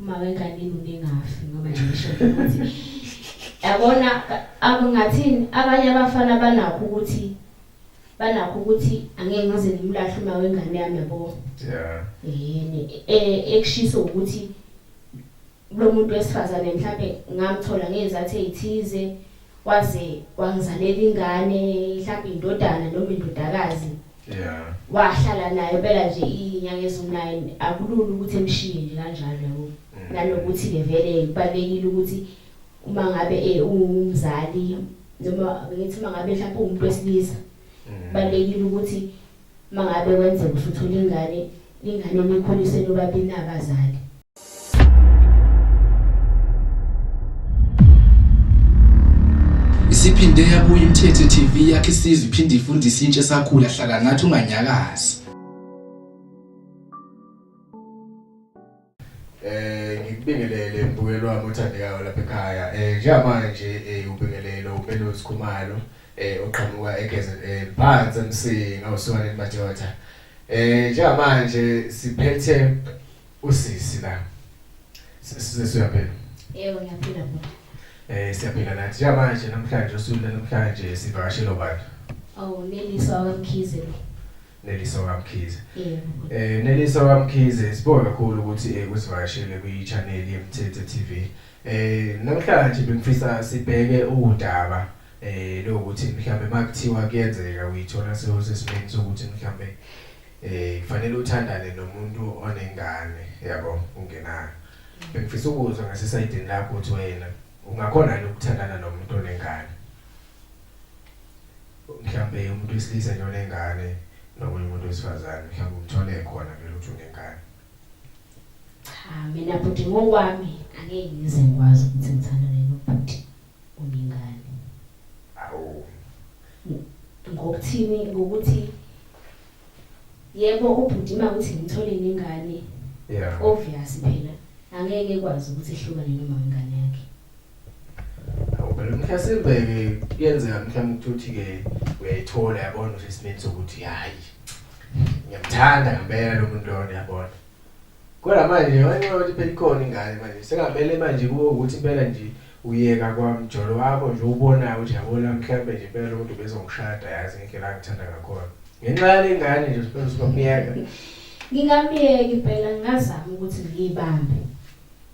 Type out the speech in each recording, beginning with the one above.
Uma wengane ingafi ngoba ngisho ukuthi yabona akungathini abanye abafana banakho ukuthi banakho ukuthi angeke ngize ngimlahle uma wengane yami yabo. Yeah. Yini ekushiso ukuthi lo muntu wesifazane mhlambe ngamthola ngezathu ezithize waze wangizalela ingane mhlambe indodana noma indodakazi. Yeah. Wahlala nayo phela nje inyanga ezu9 akulula ukuthi emshiye nje kanjalo yabo. Nanokuthi ke vele kubalekile ukuthi uma ngabe uwumzali noma ngithi uma ngabe mhlawumbe uwumuntu wesilisa kubalekile ukuthi uma ngabe kwenzeka usuthola ingane ingane nikhulise nobabili nabazali. Isiphinde yabuya iMthetho TV yakhe isizwe iphinde ifundise intsha esakhula hlala nathi unganyakazi. Ngikubingelele mbukelo wami othandekayo lapha ekhaya. Njengamanje ubingelelo uBelosi Khumalo oqhamuka eKZN phansi eMsinga usukaneni madoda. Njengamanje siphethe usisi la. Size siyaphila. Yebo ngiyaphila bhuti. Siyaphila nathi. Njengamanje namhlanje usuku namhlanje sivakashela ubani? Oh, Neliswa kaMkhize lo. Neliswa kaMkhize. Yebo. Neliswa kaMkhize sibonga kakhulu ukuthi usivakashele kwi channel yeMthetho TV. Namhlanje bengifisa sibheke udaba lokuthi mhlambe makuthiwa kuyenzeka uyithola sesimeni sokuthi mhlambe kufanele uthandane nomuntu onengane yabo ungenayo. Bengifisa ukuzwa ngasesayidini lakho ukuthi wena ungakhona yini ukuthandana nomuntu onengane? Mhlambe umuntu wesilisa nje onengane nomunye umuntu wesifazane mhlambe umthole khona vele ukuthi unengane. Cha mina bhuti ngokwami angeke ngize ngikwazi ukuthi ngithandane nobhuti onengane. Awu. Ngokuthini ngokuthi yebo ubhuti uma kuthi ngithole nengane Yeah. obvious phela angeke ekwazi ukuthi ehlukane noma wengane yakhe. Awu phela mhlasimbe ke kuyenzeka mhlawumbe ukuthi ke uyayithola yabona usesimeni sokuthi hayi ngiyamthanda ngempela lo muntu lona yabona. Kodwa manje ngenxa yokuthi phela ikhona ingane manje sekamele manje kuwe ukuthi impela nje uyeka kwamjolo wakho nje ubonayo ukuthi yabona mhlawumbe nje impela lo muntu ubezongishada yazi ngendlela angithanda ngakhona. Ngenxa yale ngane nje phela usukamyeka. Ngingamyeki impela ngingazama ukuthi ngiyibambe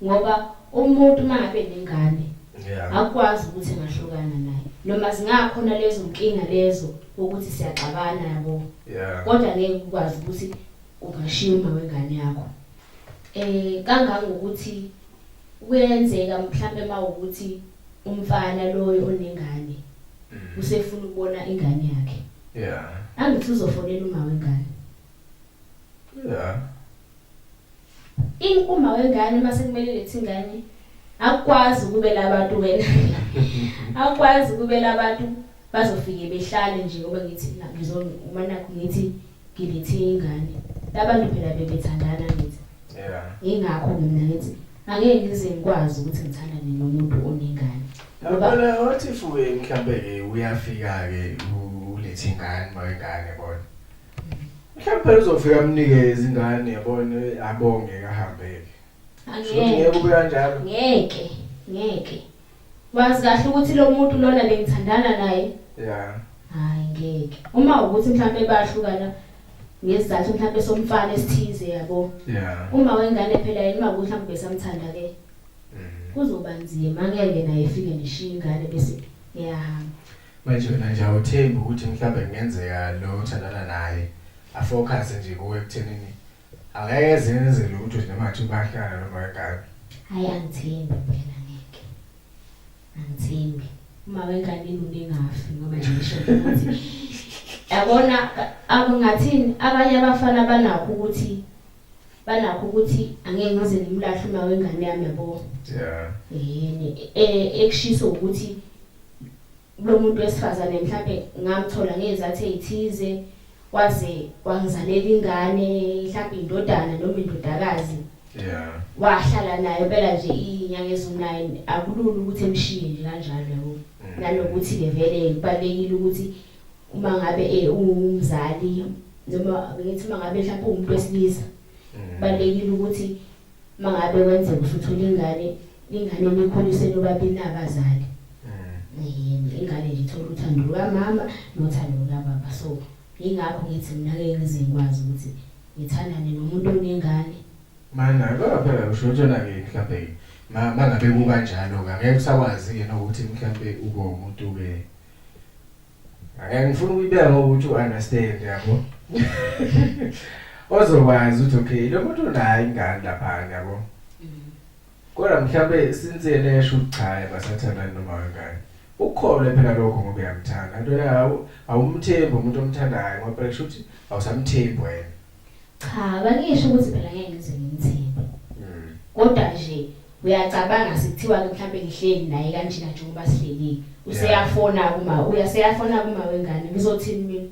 ngoba umuntu uma ngabe nengane Yeah. akwazi ukuthi engahlukana naye noma zingakhona lezo nkinga lezo ukuthi siyaxabana yabo Yeah. kodwa ngeke ukwazi ukuthi ungashiya uma wengane yakho kangangokuthi kuyenzeka mhlambe mawukuthi umfana loyo onengane usefuna ukubona ingane yakhe. Yeah. Angithi uzofonela uma wengane. Yeah. Uma wengane mase kumele lethi ingane akwazi ukube labantu wena. Akwazi ukube labantu bazofike behlale nje ngoba ngithi ngizoma nakho ngithi ngilethe ingane. Labantu phela bebethandana ngithi. Yeah. Ingakho mina ngithi angeke ngize ngikwazi ukuthi ngithandane nomuntu onengane. Yabona wathi fuwe mhlambe ke uyafika ke ulethe ingane mawengane yabona. Mhlambe uzofika amnikeze ingane yabona abonge kahambe ke. Angeke kube kanjalo. Ngeke, ngeke. Wazi kahle ukuthi lo muntu lona bengithandana naye. Yeah. Hayi ngeke. Uma ukuthi mhlambe bahlukana ngesizathu mhlambe somfana esithize yabo. Yeah. Uma wengane phela yena uma ukuthi mhlambe besamthanda ke. Kuzoba nzima ngeke naye ifike nishiye ingane bese iyahamba. Manje wena nje awuthembi ukuthi mhlambe kungenzeka lo othandana naye afocus nje kuwe ekuthenini angeke zenze lutho nje noma ngathi bahlala noma wengane. Hayi angithembi phela ngeke. Angithembi. Uma wengane ingafi ngoba ngisho ukuthi yabona akungathini abanye abafana banakho ukuthi banakho ukuthi angeke ngize ngimlahle uma wengane yami yabo. Yeah. Yini ekushiso ukuthi lo muntu wesifazane mhlambe ngamthola ngezathu ezithize waze wangizalela ingane mhlambe indodana noma indodakazi. Yeah. Wahlala nayo phela nje inyanga ezu9 akulula ukuthi emshiye nje kanjalo yabo. Nanokuthi ke vele kubalekile ukuthi uma ngabe uwumzali noma ngithi uma ngabe mhlawumbe uwumuntu wesilisa kubalekile ukuthi Mangabe kwenzeka usuthola ingane, ingane nikhulise nobabili nabazali. Ingane nje ithola uthando lukamama nothando lukababa. So yingakho ngithi mina ngeke ngize ngikwazi ukuthi ngithandane nomuntu onengane. Mana kodwa phela usho ukuthi wena-ke mhlampe mangabe kukanjalo-ke angeke usakwazi-ke nokuthi mhlampe ube umuntu-ke angeke ngifuna ukuyibeka ngokuthi u-understand yabo ozokwazi ukuthi okay lo muntu unayo ingane laphana yabo kodwa mhlampe since yena esho ukuthi cha basathandani noma wengane ukukholwe phela lokho ngoba uyamthanda kanti wena awumthembi umuntu omthandayo ngoba phela kusho ukuthi awusamthembi wena. Cha, bangisho ukuthi phela ngeke ngize ngimthembe. Kodwa nje uyacabanga sekuthiwa-ke mhlampe ngihleli naye kanjena njengoba sihleli. Useyafona kuma uyaseyafona kuma wengane ngizothini mina?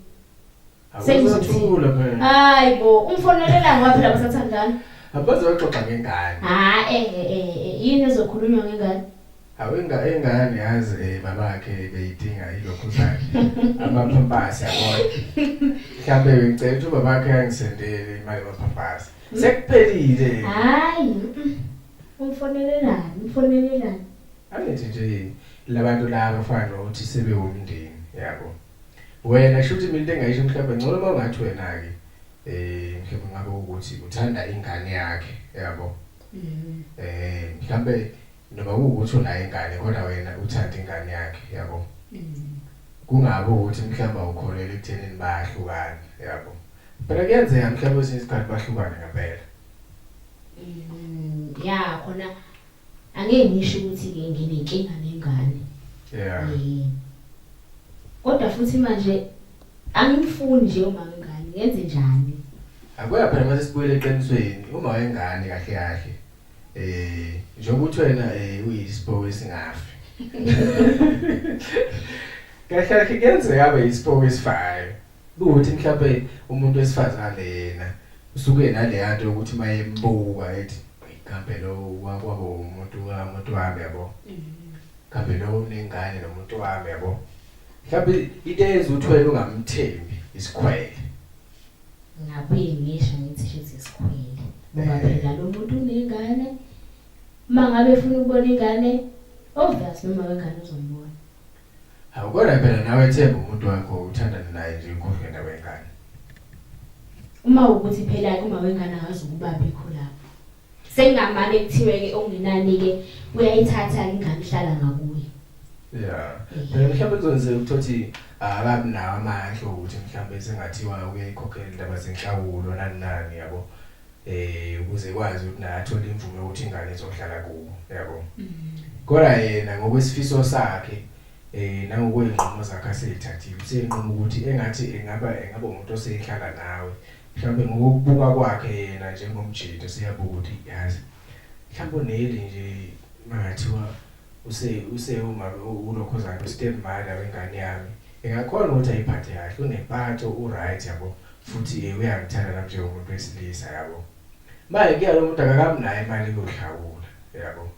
Sengizothula phela. Hayi bo, umfonelela ngoba phela basathandana. Abazoxoxa ngengane. Ha eh eh yini ezokhulunywa ngengane? Hawu ingane yazi babakhe beyidinga ilokhuzana amaphampasi yabona. Mhlambe bengicela ukuthi ubabakhe angisendele imali yamaphampasi. Sekuphelile. Hayi. Umfonelelani? Umfonelelani? Angithi nje labantu laba fana nokuthi sebewumndeni yabo. Wena shuthi mina into engayisho mhlawumbe ngcono uma ungathi wena-ke mhlawumbe ngabe ukuthi uthanda ingane yakhe yabo. Mhlawumbe noma kuwukuthi unayo ingane kodwa wena uthanda ingane yakhe yabo. Kungabe ukuthi mhlawumbe awukholelwa ekuthenini bayahlukana yabo. Phela kuyenzeka mhlawumbe kwesinye isikhathi bahlukane ngempela. Ya khona angeke ngisho ukuthi-ke nginenkinga nengane. Yeah. Kodwa futhi manje angimfuni nje uma wengane, ngenze njani? Akuya phela mase sibuyele eqinisweni, uma wengane kahle kahle. Njengokuthi wena uyisipoki esingafi. Kahle kahle kuyenzeka abe isipoki esifayo. Kuwukuthi mhlawumbe umuntu wesifazane yena usuke naleya nto yokuthi mayembuka ethi kambe lo wakwabo umuntu kamuntu wami yabo. Kambe lo unengane nomuntu wami yabo. Mhlawumbe into eyenza ukuthi wena ungamthembi isikhwele. Ngabuye ngisho ngithi shuthi isikhwele. Ngoba phela lo muntu unengane, uma ngabe efuna ukubona ingane, obvious noma wengane uzombona. Hawu kodwa phela nawe themba umuntu wakho uthandane naye nje ukhohlwe indaba yengane. Uma ukuthi phela uma wengane akazukuba bikho lapho. Sengamane kuthiwe ke okungenani ke uyayithatha ingane ihlala ngakuye. Yeah. Phela mhlawumbe kuzonzeka ukuthi akabi nawo amandla ukuthi mhlawumbe sengathiwa uyayikhokhela indaba zenhlawulo nani nani yabo. Ukuze kwazi ukuthi naye athole imvume yokuthi ingane izohlala kubo yabo. Kodwa yena ngokwesifiso sakhe nangokwey'nqumo zakhe asey'thathile usenquma ukuthi engathi engaba umuntu osehlala nawe mhlawumbe ngokubuka kwakhe yena njengomjito siyabuka ukuthi yazi mhlawumbe uneli nje mangathiwa use uma ulokhuzana u-step mother wengane yami engakhona ukuthi ayiphathe kahle unempatho u-right yabo futhi uyangithanda nami njengomuntu wesilisa yabo. Manje kuya lo muntu akakamnayo imali yokuhlawula yabo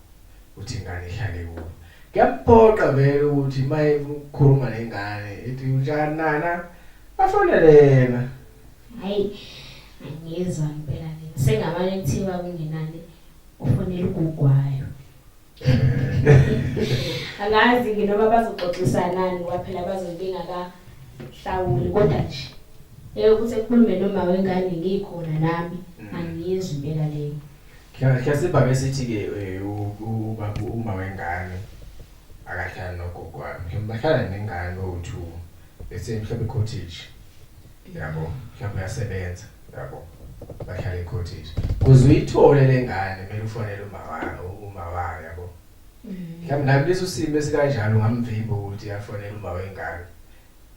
uthi ingane ihlale kubo. Kuyamphoqa vele ukuthi maye ukukhuluma nengane ethi unjani nana afonele yena. Hayi angizwa impela le. Sengamane kuthiwa kungenani ufonela ugugwayo. Angazi ke noma bazoxoxisana ngoba phela bazobe bengakahlawuli kodwa nje ukuthi ekhulume noma wengane ngikhona nami angiyizwa impela leyo. Kuyasiba sithi ke ubaba uma wengane akahlala nogogo wami. Mhlawumbe bahlala nengane o2 bese mhlawumbe cottage. Yabo, mhlawumbe uyasebenza, yabo. Bahlala e-cottage. Kuze uyithole lengane kumele ufonele uma wayo yabo. Mhlawumbe nakuleso simo esikanjalo ungamvimba ukuthi afonele uma wengane.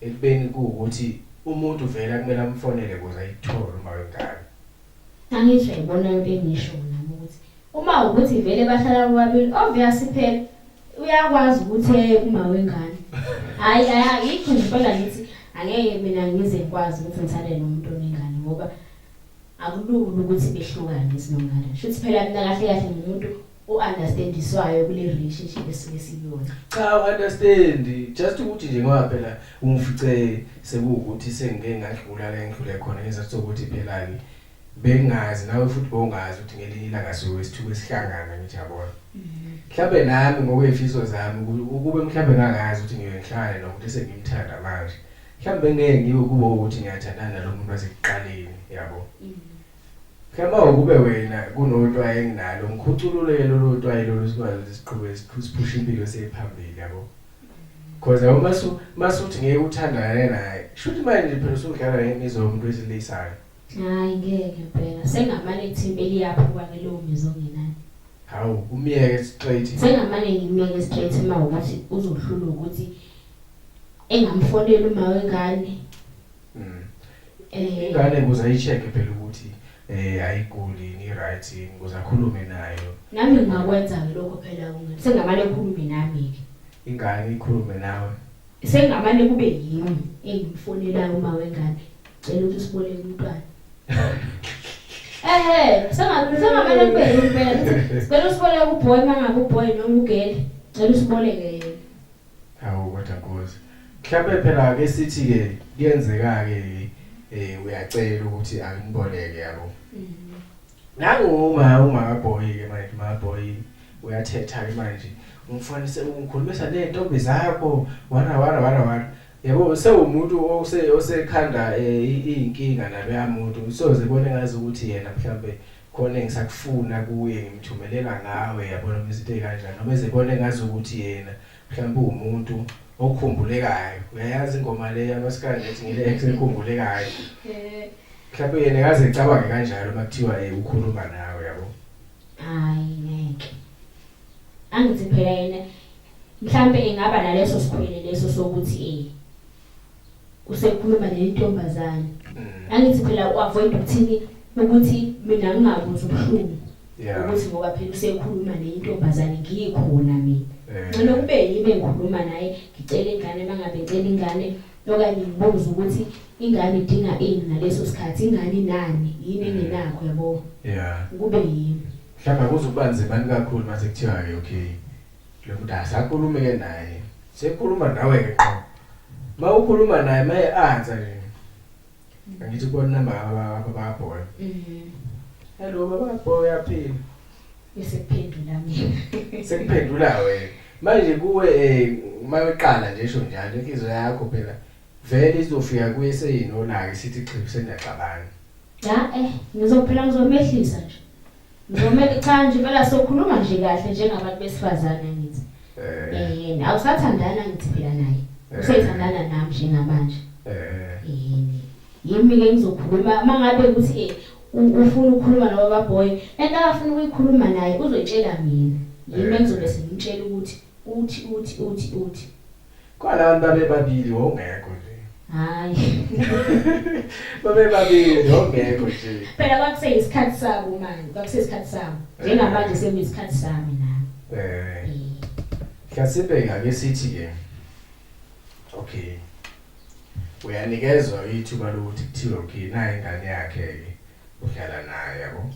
Ekubeni kuwukuthi umuntu vele kumele amfonele ukuze ayithole uma wengane. Angisho ngibona into engisho nami ukuthi uma ukuthi vele bahlala bobabili obvious phela uyakwazi ukuthi uma wengane. Hayi ayikho nje impela ngithi angeke mina ngize ngikwazi ukuthi ngithande nomuntu onengane ngoba akulula ukuthi behlukane sinongane. Shuthi phela mina kahle kahle ngumuntu o-understandiswayo kule relationship esuke sikuyona. Cha understand just ukuthi nje ngoba phela ungifice sekuwukuthi sengike ngadlula la engidlule khona ngizathu sokuthi phela ke Bengazi nawe futhi bowungazi ukuthi ngelinye ilanga siyoke sithuke sihlangana ngithi yabona. Mhlambe nami ngokwezifiso zami ukube mhlambe ngangazi ukuthi ngiyoke ngihlangane nomuntu esengimthanda manje. Mhlambe ngeke ngibe kube ukuthi ngiyathandana nalo muntu wasekuqaleni yabo. Mhlawumbe ukube wena kunotwayi enginalo ngikhucululeke lolo twayi lolu sikwazi ukuthi siqhubeke siphushe impilo siye phambili yabo. Cause yabo masuthi ngeke uthandane naye. Shuthi manje phela usudlala ngemizwa yomuntu wesilisa. Hayi ngeke impela. Sengamane kuthi impela iyaphuka-ke leyo mizwa ongenayo. Hawu umyeke straight. Sengamane ngimyeke straight uma ukuthi uzohlulwa ukuthi engamfonela uma wengane. Ingane kuze ayi-check phela ukuthi ayiguli ni right ukuze akhulume nayo. Nami ngingakwenza-ke lokho phela kungani. Sengamane khulume nami-ke. Ingane ikhulume nawe. Sengamane kube yimi engimfonelayo uma wengane. Cela ukuthi siboleke umntwana. Ehhe, sengamane kube yimi phela ngithi sicela usiboleke uboy uma ngabe uboy noma ugirl. Cela usiboleke yena. Hawu kodwa Nkosi. Mhlawumbe phela ke sithi ke kuyenzeka ke uyacela ukuthi angimboleke yabo. Nangu uma kaboy ke manje ma boy uyathetha ke manje umfanise ungikhulumisa nezintombi zakho wana wana wana wana. Yabo sewumuntu osekhanda inkinga naloya muntu soze bona ngazi ukuthi yena mhlambe khona engisakufuna kuye ngimthumelela ngawe yabona izinto ezikanjani noma ezebona ngazi ukuthi yena mhlawumbe umuntu okhumbulekayo. Uyayazi ingoma le yamaskandi ethi ngile ex ekhumbulekayo. Mhlawumbe yena kaze ecabange kanjalo makuthiwa ukhuluma nawe yabo. Hayi ngeke. Angithi phela yena mhlambe engaba naleso sikhwele leso sokuthi usekhuluma nentombazane. Angithi phela uavoid ukuthini ukuthi mina ngingakuzwa ubuhlungu. Ukuthi ngoba phela usekhuluma nentombazane ngikhona mina. Ngcono kube yimi engikhuluma naye ngicela ingane mangabe ngicela ingane okanye ngibuze ukuthi ingane idinga ini ngaleso sikhathi ingane inani yini engenakho yabo. Kube yimi. Mhlawumbe kuzokuba nzima kakhulu mase kuthiwa ke okay lo muntu asakhulume ke naye. Sekhuluma nawe ke qho. Mawukhuluma naye maye answer nje. Angithi kubona number baba boy. Hello baba boy uyaphila. Besekuphendula mina. Sekuphendula wena. Manje kuwe mayeqala nje esho njalo inhliziyo yakho phela vele izofika kuye seyinolaka sithi xhifu sengiyaxabana. Ya ngizophela ngizomehlisa nje. Ngizomele cha nje phela sokhuluma nje kahle njengabantu besifazane ngithi. Awusathandana ngithi phela naye. Usayithandana nami njengamanje. Yimi ke ngizokhuluma mangabe ukuthi ufuna ukukhuluma nobaba boy lento akafuna ukuyikhuluma naye uzoyitshela mina. Yimi engizobe sengimtshela ukuthi uthi uthi uthi uthi. Kwalabantu babe babili wongekho nje. Hayi. Babe babili wongekho nje. Phela kwakuseyisikhathi sabo manje, kwakuseyisikhathi sabo. Njengamanje sekuyisikhathi sami nami. Mhlasimbe ke sithi ke okay. Uyanikezwa ithuba lokuthi kuthiwe okay nayi ingane yakhe ke uhlala naye yabo.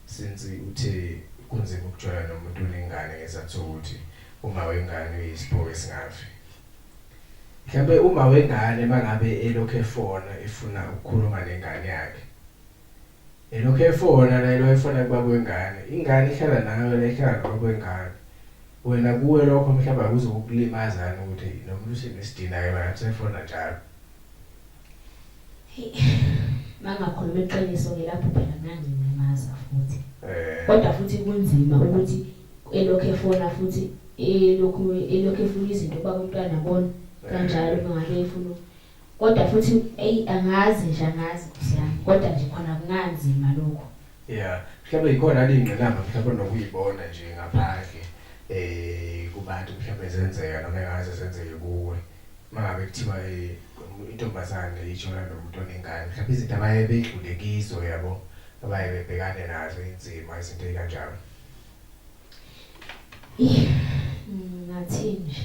Since uthe kunzima ukujola nomuntu onengane ngesizathu sokuthi uma wengane uyisipho esingafi. Mhlawumbe uma wengane mangabe elokho efona efuna ukukhuluma nengane yakhe. Elokho efona la elokho efona kubaba wengane, ingane ihlala nawe la ihlala nobaba wengane. Wena kuwe lokho mhlawumbe akuzokulimazana ukuthi nomuntu usenesidina ke manje usefona njalo. Mangakhuluma iqiniso ke lapho phela ngangilimaza futhi. Kodwa futhi kunzima ukuthi elokho efona futhi elokhu efuna izinto baba umntwana bona kanjalo mangabe efuna. Kodwa futhi angazi nje angazi kusiyami kodwa nje khona kunganzima lokho. Yeah, mhlawumbe ikhona lingqinamba mhlawumbe nokuyibona nje ngaphandle kubantu mhlawumbe zenzeka noma engaze zenzeke kuwe. Mangabe kuthiwa intombazane ijola nomuntu onengane mhlawumbe izinto abaye bedlule kizo yabo abaye bebhekane nazo inzima izinto ezikanjalo. Ngathi nje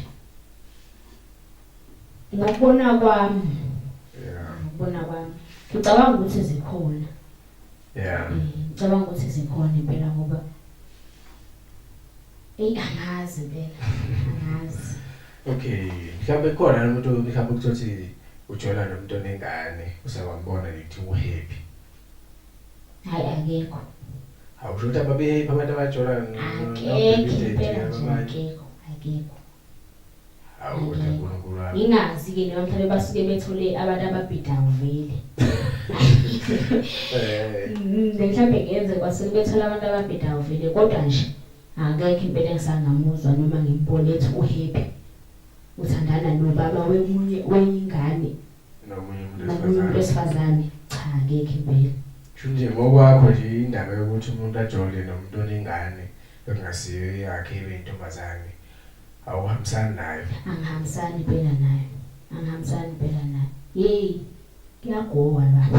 ngokubona kwami. Ngokubona kwami ngicabanga ukuthi zikhona. Ngicabanga ukuthi zikhona impela ngoba angazi impela angazi. Okay, mhlawumbe khona umuntu mhlawumbe ukuthi ujola nomuntu onengane usawambona ngithi uhappy. Hayi akekho. Awusho ukuthi ababe-happy abantu abajola Akekho impela nje akekho, akekho. Hawu kodwa uNkulunkulu wami. Ngingazi-ke noma mhlawumbe basuke bethole abantu ababhidayo vele. Mhlawumbe kungenzeka basuke bethole abantu ababhidayo vele kodwa nje akekho impela engisangamuzwa noma ngimbone ethi u-happy. Uthandana nobaba wemunye wengane. Nomunye umuntu Nomunye umuntu wesifazane. wesifazane. Cha akekho impela. Sho nje ngokwakho nje indaba yokuthi umuntu ajole nomuntu onengane ekungasiyo eyakhe ibe intombazane awuhambisani nayo. Angihambisani impela nayo. Angihambisani impela nayo. Hey, kuyagowa lapha.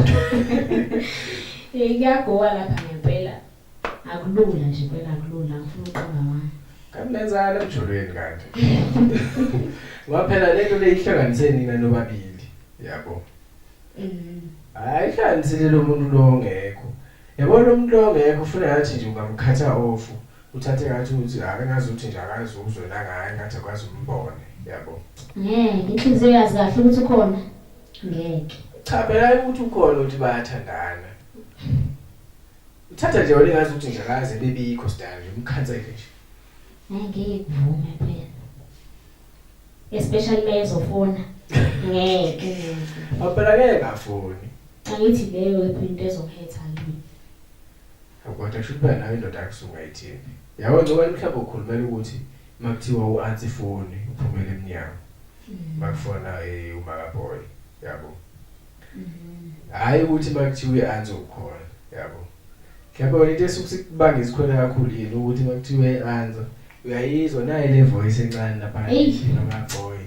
Hey, kuyagowa lapha ngempela. Akulula nje impela akulula ngifuna uqamba amanga. Kanti nenzani emjolweni kanti? Ngoba phela lento le ihlanganise nina nobabili, yabo. Hayi ihlanganisile lo muntu lo ongekho. Yabo lo muntu lo ongekho ufuna ngathi nje ungamkhatha off. Uthathe ngathi uthi akangazi ukuthi nje akazi uzwe la ngaye ngathi akwazi umbone, yabo. Ngeke, inhliziyo yazi kahle ukuthi ukhona. Ngeke. Cha phela ukuthi ukhona uthi bayathandana. Uthatha nje wena ngazi ukuthi nje akaze bebikho sidala nje umkhansele nje. Hayi ngeke kuvume phela. Especially mayezofona. Ngeke. Phela ngeke ngafoni. Angithi leyo into ezohetha kimi. Kodwa kusho ukuthi nawe indoda yakho usungayithembi. Yabo njengoba mhlawumbe ukhulumela ukuthi makuthiwa u-anti foni uphumele emnyango. Makufona umaka boy, yabo. Hayi ukuthi makuthiwa i-anti ukhona, yabo. Mhlawumbe into esukusikubanga isikhona kakhulu yini ukuthi makuthiwa i-anti uyayizwa naye le voice encane lapha noma boy.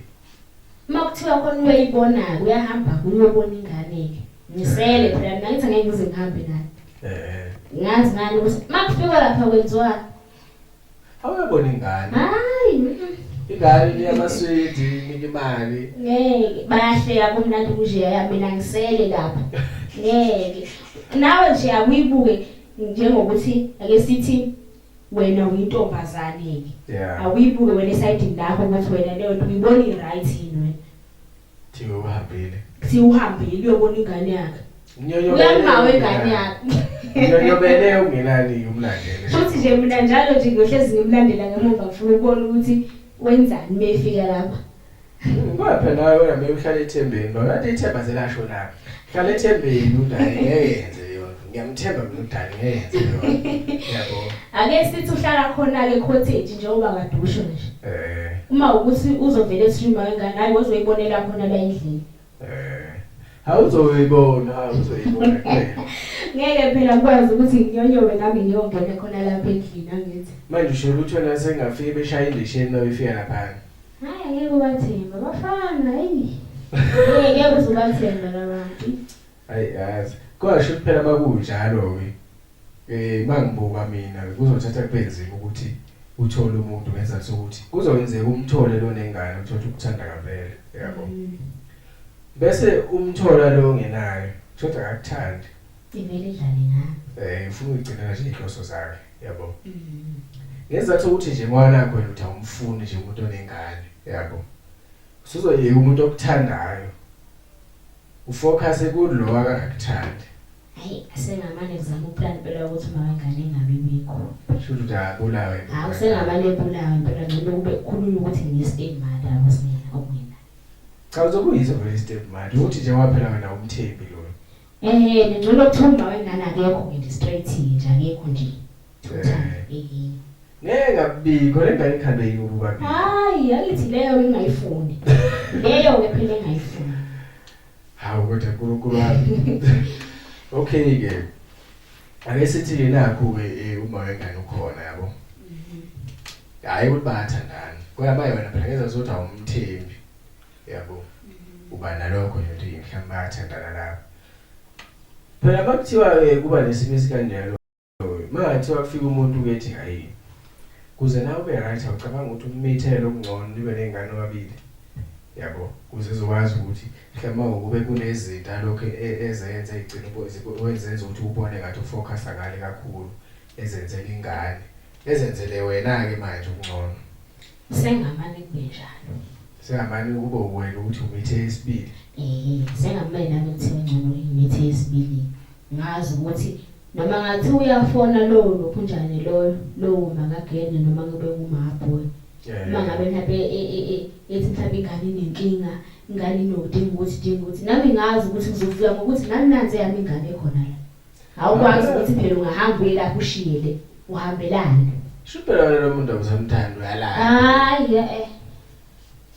Makuthiwa khona uyayibona uyahamba kuyobona ingane ke. Ngisele phela mina ngithi angeke ngize ngihambe naye. Ngazi ngani ukuthi makufika lapha kwenziwa Awuyabona ingane. Hayi. Ingane liyamaswidi nika imali. Ngeke bayahleka kumnandi kunje ya mina ngisele lapha. Ngeke. Nawe nje akuyibuke njengokuthi ake sithi wena uyintombazane ke. Awuyibuke wena esayidini lakho ukuthi wena leyo nto uyibona i-right yini wena. Thiwe uhambile. Thiwe uhambile uyobona ingane yakhe. Uyamawe ingane yakhe. Nyonyobele ungenani umlandele. Futhi nje mina njalo nje ngiyohlezi ngimlandela ngemuva ngifuna ukubona ukuthi wenzani mefika lapha. Ngoba phela nawe wena mele uhlale ethembeni. Ngoba kade ithemba selasho lapha. Hlala ethembeni uDali ngeke yenze leyo nto. Ngiyamthemba mina uDali ngeke yenze leyo nto. Yabo. Ake sithi uhlala khona ke cottage njengoba kade usho nje. Uma ukuthi uzovela ethi uma ingane hayi uzoyibonela khona la endlini. Awuzoyibona, awuzoyibona. Ngeke phela ngikwazi ukuthi nginyonyobe nami ngiyongena khona lapha endlini angithi. Manje usho ukuthi wena sengafika beshaya indesheni uma befika lapha. Hayi ngeke ubathemba bafana hey. Ngeke uzubathemba labantu. Hayi yazi. Kodwa sho phela makunjalo ke. Mangibuka mina kuzothatha kubenzima ukuthi uthole umuntu ngesizathu sokuthi kuzokwenzeka umthole lo nengane uthole ukuthanda ngempela, yabo. Bese umthola lo ongenayo, uthole akakuthandi. Ivele idlale ngayo. Ufuna ukugcina nje inhloso zakhe, yabo. Ngesizathu ukuthi nje mwana wakho wena uthi awumfuni nje umuntu onengane, yabo. Usuzoyeka umuntu okuthandayo. Ufocus kulo akakakuthandi. Hayi sengamane kuzama uplan impela ukuthi uma wengane engabe bikho. Shuthi ukuthi abulawe. Hawu sengamane ebulawe impela ngcono kube kukhulunywa ukuthi ngi-step mother wasimina okungena. Cha uzobuyisa vele step mother ukuthi nje waphela wena umthembi lo. Ngcono kuthiwa uma wengane akekho nje straight nje akekho nje. Ngeke ngabikho le ngane ikhambe yikubabili. Hayi angithi leyo ngingayifuni. Leyo ke phela engayifuni. Hawu kodwa uNkulunkulu wami. Okay ke. Ake sithi ke nakho ke uma wengane ukhona yabo. Hayi ukuthi bayathandana. Kodwa maye wena phela ngeza ukuthi awumthembi. Yabo. Uba nalokho nje ukuthi mhlawumbe bayathandana lapho. Phela makuthiwa ke kuba nesimo esikanjalo. Mangathiwa kufika umuntu kethi hayi. Kuze nawe ube right awucabanga ukuthi umithele okungcono nibe nezingane obabili. Yabo, kuze uzokwazi ukuthi mhlawumbe ukube kunezinto alokho ezenza igcina wenzenza ukuthi ubone ngathi ufocus ngale kakhulu ezenzela ingane ezenzele wena ke manje ukungcono. Sengamane kube njalo. Sengamane kube wena ukuthi umithe isibili. Sengamane nami kuthiwa ngcono imithe isibili. Ngazi ukuthi Noma ngathi uyafona lowo lokhunjani loyo lowo makagene noma kube ngumabhoy. Uma ngabe mhlawumbe ethi mhlawumbe ingane inenkinga, ingane inodinga ukuthi dinga ukuthi nami ngazi ukuthi ngizofika ngokuthi nami nansi eyami ingane ekhona la. Awukwazi ukuthi phela ungahamba uye lapho ushiye le uhambelane. Shuthi phela wena lo muntu awusamthandi uyalala. Hayi eh.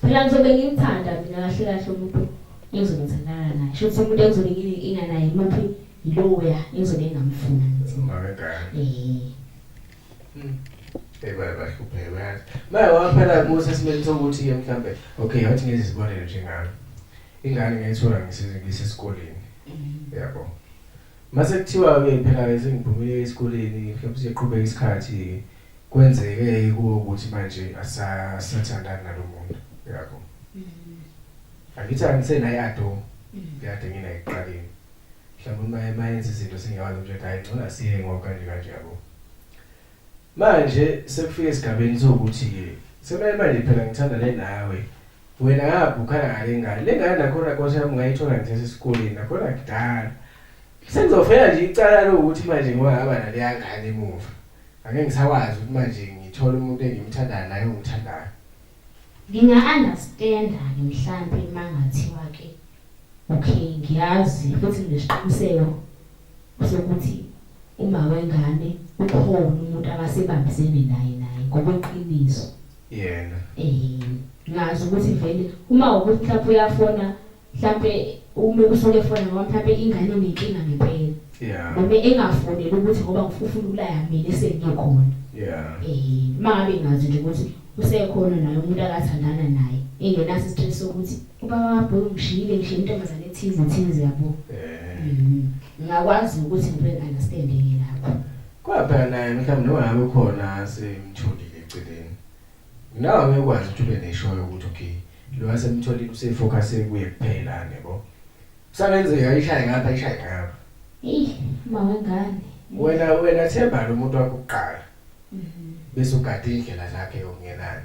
Phela ngizobe ngimthanda mina kahle kahle umuntu engizobe ngithandana naye. Shuthi umuntu engizobe nginenkinga naye muphi yiloya engizobe ngingamfuna ngithi. Umama wengane. Eh. Hey baba bahlupheke bayazi. Maye waphela kuso esimeni sokuthi ke mhlambe okay wathi ngezi isibonelo njengami. Ingane ngayithola ngisesikoleni. Yabo. Mase kuthiwa ke phela ke sengiphumile esikoleni mhlawumbe siyaqhubeka isikhathi kwenzeke kuwo ukuthi manje asathandani nalo muntu. Yabo. Angithi angisenayo ado. Kade nginayo ekuqaleni. Mhlawumbe uma mayenza izinto sengiyakwazi ukuthi hayi ngcono asiye ngoba kanje kanje yabo. Manje sekufika esigabeni sokuthi ke semele manje phela ngithanda le nawe. Wena ngapha ukhala ngale ngane. Le ngane nakhona Nkosi yami ngayithola ngisesesikoleni nakhona kudala. Sengizofela nje icala lokuthi manje ngoba ngaba naleya ngane emuva. Ake ngisakwazi ukuthi manje ngithole umuntu engimthandayo naye ongithandayo. Nginga understand-a ke mhlampe mangathiwa ke okay ngiyazi futhi nginesiqiniseko sokuthi uma wengane ukhona umuntu akasebambisene naye naye ngokweqiniso. Yena. Eh ngazi ukuthi vele uma ukuthi mhlawumbe uyafona mhlambe uma usuke efona ngoba mhlambe ingane inenkinga ngempela. Yeah. Noma engafoneli ukuthi ngoba ngifuna ukulaya mina esengikhona. Yeah. Eh uma ngabe ngazi nje ukuthi usekhona naye umuntu akathandana naye engenaso istress sokuthi ubaba wabhoyi ungishiyile ngishiye intombazane ethize thize yabo. Eh. Ngingakwazi ukuthi ngibe understand ke lapho. Kwaphela naye mhlawumbe noma ngabe ukhona semtholile eceleni. Nawe ngeke ukwazi ukuthi ube neshoyo ukuthi okay lo asemtholile usefocus kuye kuphela yabo. Kusangenzeka ishaye ngapha ishaye ngapha. Ey uma wengane. Wena wena themba lo muntu wakho kuqala. Bese ugada indlela zakhe yokungenana.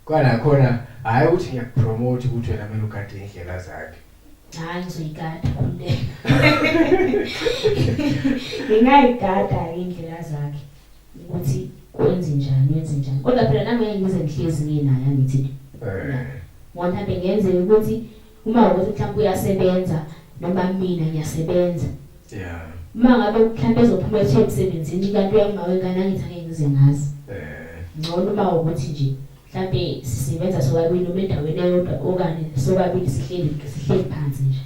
Kwala khona hayi ukuthi ngiyakupromote ukuthi wena kumele ugade indlela zakhe. Hayi ngizoyigada khululeka. Ngingayigada indlela zakhe ukuthi wenze njani wenze njani. Kodwa phela nami ngeke ngize ngihlezi nginaye angithi. Eh. Ngoba mhlawumbe ngenzeka ukuthi uma ukuthi mhlawumbe uyasebenza noma mina ngiyasebenza. Yeah. Uma ngabe mhlawumbe ezophuma ethe emsebenzini kanti uyama wengane angithi angeke ngize ngazi. Eh. Ngcono uma ukuthi nje mhlawumbe sisebenza sobabili noma endaweni eyodwa okanye sobabili sihleli sihleli phansi nje.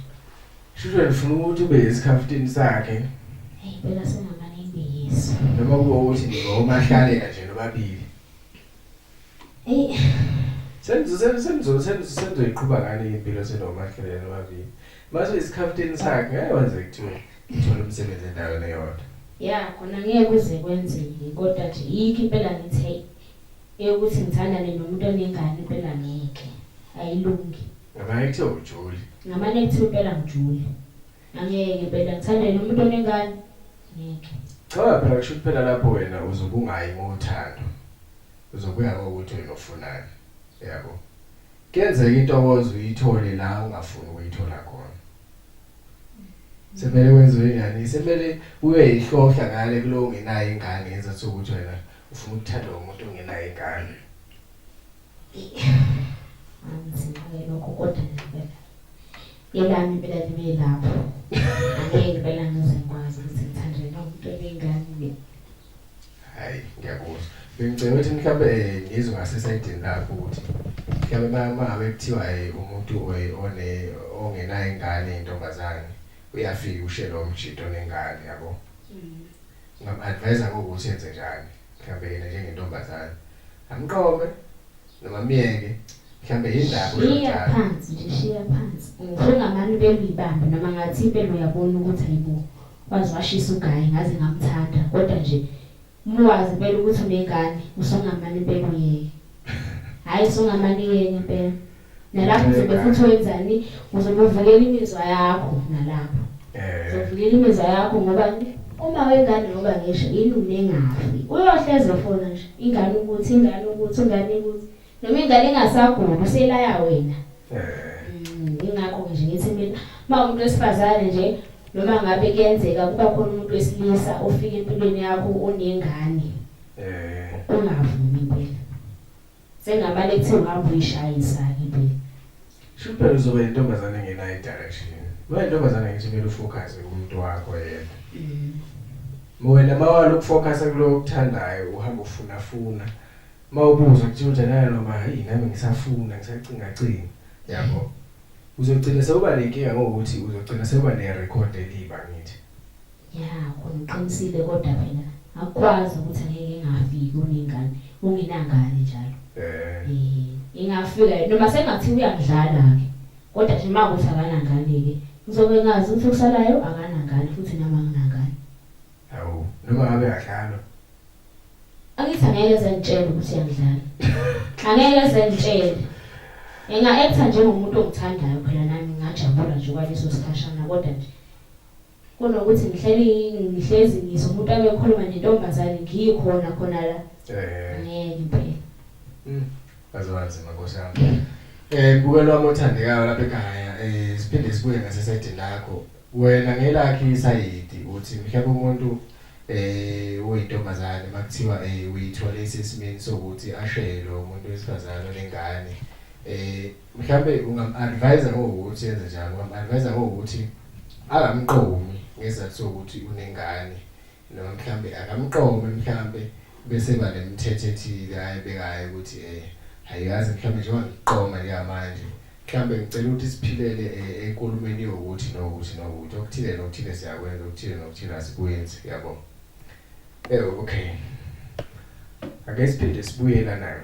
Shuthi wena ufuna ukuthi ube esikhafutini sakhe Hey phela sengamane ngiyiso. noma kube ukuthi nizomahlalela nje nobabili. Hey Senzo senzo senzo senzoyiqhuba ngani impilo senomahlalela nobabili. Mase isikhafutini sakhe ngeke wenze kuthiwe uthola umsebenzi endaweni eyodwa. ya khona ngeke kuze kwenzeke kodwa nje yikho impela ngithi hey eyokuthi ngithandane nomuntu onengane impela ngeke ayilungi. Ngamanye kuthiwa ujoli. Ngamane kuthiwa impela ngijule. Angeke impela ngithandane nomuntu onengane ngeke. Cha phela kusho ukuthi phela lapho wena uzobe ungayi ngothando. Uzobuya ngokuthi wena ufunani. Yabo. Kuyenzeka intokozo uyithole la ungafuni ukuyithola khona. Semele wenziwe njani? Semele ube yihlohla ngale kulo ongenayo ingane ngenza ukuthi wena ufuna ukuthandwa umuntu ongenayo ingane. Anzima-ke lokho kodwa nje impela elami impela libe lapho. Angeke impela ngize ngikwazi ukuthi ngithandane nomuntu onengane mina. Hayi ngiyakuzwa. Bengicela ukuthi mhlawumbe ngizwe ngasesayidini lakho ukuthi mhlawumbe uma ngabe kuthiwa umuntu one ongenayo ingane intombazane uyafika ushe lo mjito onengane yabo. Ungam-advise ngokuthi enze njani mhlawumbe yena njengentombazane. Amqome noma myeke mhlawumbe yindaba Shiya usho phansi nje shiya phansi. Ngifunga mani impela uyibambe noma ngathi impela uyabona ukuthi hayibo waze washisa ugayi ngaze ngamthanda kodwa nje uma wazi impela ukuthi unengane usungamane impela uyeke. Hayi usungamane uyeke impela. Nalapho uzobe futhi wenzani uzobe uvikela imizwa yakho nalapho. Eh. Uzovikela imizwa yakho ngoba uma wengane ngoba ngisho inuni engafi. Uyohleze efona nje ingane ukuthi ingane ukuthi ingane ukuthi noma ingane ingasaguli uselaya wena. Eh. Ingakho nje ngithi mina uma umuntu wesifazane nje Noma ngabe kuyenzeka kuba khona umuntu wesilisa ofika empilweni yakho onengane, ungavumi impela. Sengamane kuthiwa uhamba uyishayisa-ke impela. Shuthi phela uzoba intombazane engenayo i-direction. Uma intombazane ngithi kumele ufocus kumuntu wakho yedwa. Wena mawala ukufocus kuloko okuthandayo uhamba ufuna funa. Mawubuza kuthiwa uthandana noma hayi nami ngisafuna ngisacinga cinga. Yabo. Uzogcina sewuba nenkinga ngokuthi uzogcina sewuba ne-record elibi angithi. Ya, khona uqinisile kodwa phela akukwazi ukuthi angeke ngafiki unengane, ungenangane njalo. Ingafika noma sengathi uyangidlala-ke kodwa nje uma kuthi akanangane-ke ngizobe ngazi ukuthi okusalayo akanangane futhi nami anginangane. Hawu, noma ngabe adlalwa. Angithi angeke sengitshele ukuthi uyangidlala. Angeke sengitshele. Enga-acta njengomuntu ongithandayo phela nami ngingajabula nje kwaleso sikhashana kodwa nje kunokuthi ngihleli ngihlezi ngizwa umuntu abekhuluma nentombazane ngikhona khona la. Ngeke impela. Azobanzima Nkosi yami. Mbukelo wami othandekayo lapha ekhaya, siphinde sibuye ngasesayidini lakho. Wena ngelakhe isayidi uthi mhlawumbe umuntu uyintombazane makuthiwa uyithole isesimeni sokuthi ashele umuntu wesifazane onengane, mhlawumbe ungam-advise ngokuthi yenze njani? Ungam-advise ngokuthi angamqomi ngesizathu sokuthi unengane, noma mhlawumbe akamqome mhlawumbe bese ba nemithetho ethile ayibekayo ukuthi ayiyazi mhlawumbe njengoba ngiqoma njengamanje mhlawumbe ngicela ukuthi siphilele enkulumeni yokuthi nokuthi nokuthi okuthile nokuthile siyakwenza, okuthile nokuthile asikwenzi, yabo. Okay, ake siphinde sibuye lana.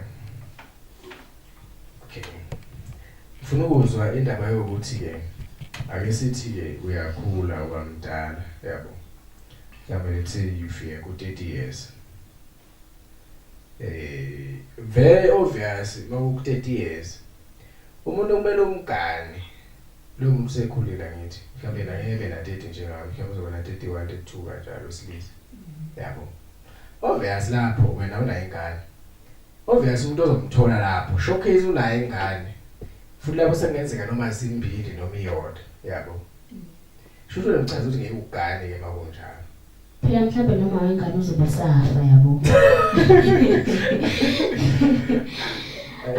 Okay, ngifuna ukuzwa indaba yokuthi-ke ake sithi-ke uyakhula uba mdala, yabo, mhlawumbe let's say ufike ku-30 years, very obvious maku 30 years umuntu kumele umgane lo muntu usekhulile angithi mhlawumbe naye ebe na 30 njengami, mhlawumbe uzoba na 31 32 kanjalo wesilisa, yabo. Obvious lapho wena unayo ingane, obvious umuntu ozomthola lapho showcase unayo ingane futhi lapho sekungenzeka noma zimbili noma iyodwa, yabo. Shuthi ngichaza ukuthi ngeke ugane ke makunjalo. Phela mhlawumbe noma wengane uzobe safa, yabo.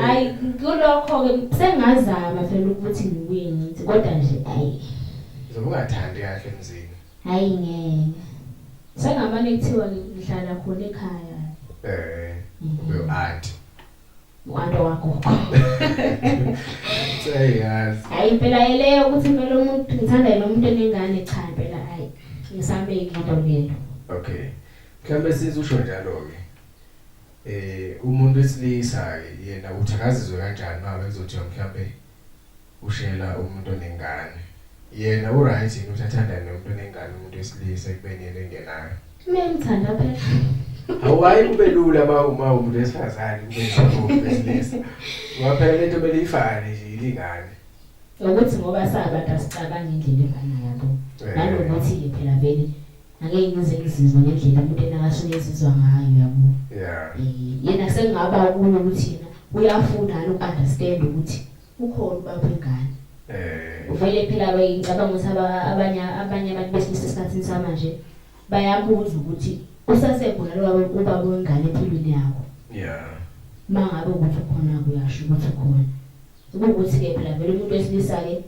Hayi, kulokho-ke sengazama phela ukuthi ngibuye ngithi kodwa nje hayi. Uzobe ungathandi kahle emzini. Hayi ngeke. Sengamane kuthiwa ngihlala khona ekhaya. Ube u-auntie. U-auntie wagogo. Seyazi. Hayi impela leyo ukuthi impela umuntu ngithanda yena umuntu enengane, cha impela hayi ngisabeki into leyo. Okay. Mhlawumbe sizusho njalo ke. Umuntu wesilisa ke yena uthi akazizwe kanjani uma bekuzothiwa mhlawumbe ushela umuntu onengane. Yena uright yini ukuthi athandane nomuntu onengane umuntu wesilisa ekubeni yena engenayo? Mina ngithanda phela. Hawayi kube lula uma umuntu wesifazane kube nzima umuntu wesilisa. Ngoba phela lento kumele ifane nje ilingane. Ukuthi ngoba sabantu asicabanga indlela efanayo, yabo. Nanokuthi-ke phela vele angeke ngize ngizizwe ngendlela umuntu enakasuke ezizwa ngayo, yabo. Yena sekungaba kuye ukuthi yena uyafuna uku-understand ukuthi ukhona ubaba wengane. Vele phela ngicabanga ukuthi abanye abantu besilisa esikhathini samanje bayabuza ukuthi usasekhona lo ubaba wengane empilweni yakho. Uma ngabe ukuthi ukhona kuyasho ukuthi ukhona. Ukuthi-ke phela vele umuntu wesilisa-ke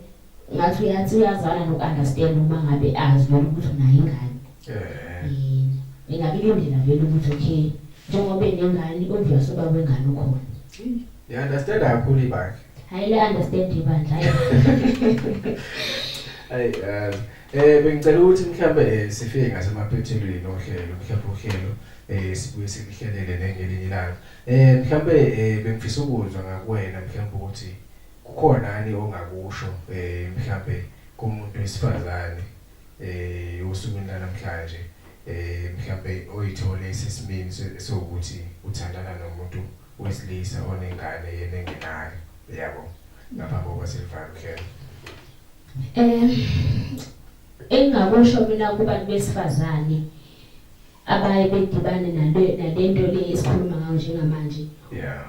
ngathi uyathi uyazana noku-understand uma ngabe azi vele ukuthi unayo ingane. Engakulindela vele ukuthi okay njengoba enengane obvious ubaba wengane ukhona. You understand kakhulu ibandla. Hayi le understand ibandla. Hayi bengicela ukuthi mhlambe sifike ngasemaphethelweni ohlelo, mhlambe uhlelo sibuye sikuhlelele nengelinye ilanga. Mhlambe bengifisa ukuzwa ngakuwena mhlambe ukuthi kukhona ani ongakusho mhlambe kumuntu wesifazane osukwini namhlanje mhlambe oyithole esesimeni sokuthi uthandana nomuntu wesilisa onengane yena engenayo, yabo, ngaphambi kokuba silivale uhlelo. Engingakusho mina kubantu besifazane abaye bedibane nalento le esikhuluma ngayo njengamanje,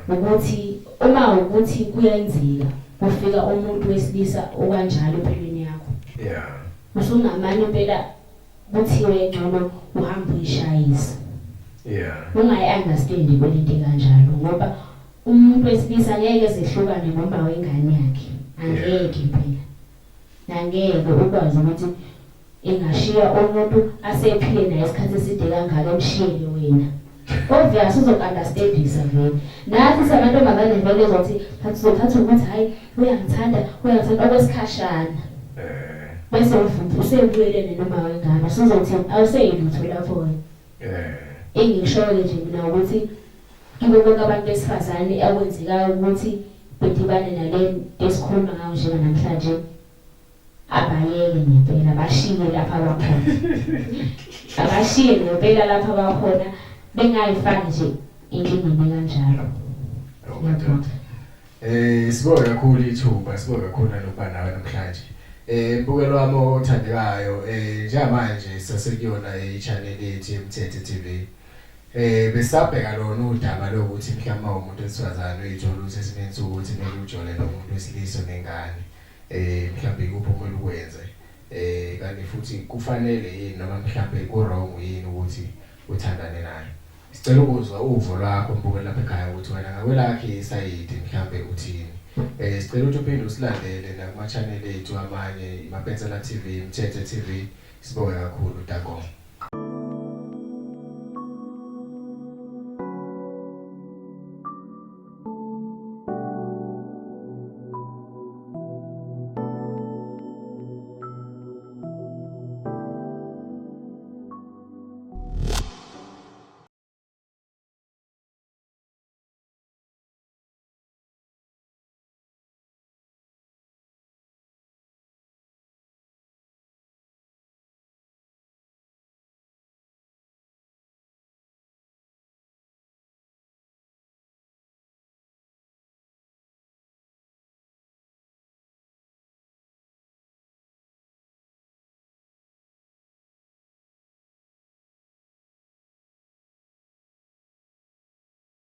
ukuthi uma ukuthi kuyenzeka kufika umuntu wesilisa okanjalo empilweni yakho, Usungamane impela kuthiwe ngcono uhambe uyishayisa. Yeah. Ungayi-understandi kwelento kanjalo ngoba umuntu wesilisa ngeke zehlukane noma wengane yakhe. Angeke impela. Angeke ukwazi ukuthi engashiya umuntu asephile naye isikhathi eside kangaka emshiyele wena. Obvious uzoku-understandisa vele. Nathi samantombazane vele uzothi uzothatha ukuthi hhayi uyangithanda uyangithanda okwesikhashana. Bese uvuka usebuyelene noma wengane usuzothi awuseyilutho lapho-ke. Engikushoyo-ke nje mina ukuthi kibo bonke abantu besifazane okwenzekayo ukuthi bedibane nale nto esikhuluma ngayo njenganamhlanje abayeke ngempela bashiye lapha abakhona. Abashiye ngempela lapha abakhona bengayifaki nje inkingeni kanjalo. Oh madoda. Sibonge kakhulu ithuba, sibonge kakhulu nanokuba nawe namhlanje. Mbukelo wami othandekayo, njengamanje sasekuyona i-channel yethu yeMthetho TV. Besabheka lona udaba lokuthi mhlawumbe umuntu wesifazane uyithola ukuthi esimeni sokuthi kumele ujole nomuntu wesilisa nengane. Mhlawumbe ikuphi okumele ukwenze. Kanti futhi kufanele yini noma mhlawumbe ku wrong yini ukuthi uthandane naye. Sicela ukuzwa uvo lwakho mbukeli lapha ekhaya ukuthi wena ngakwelakhe isayidi mhlambe uthini. Sicela ukuthi uphinde usilandele nakuma channel ethu amanye iMapensela TV, Mthetho TV. Sibonge kakhulu Danko.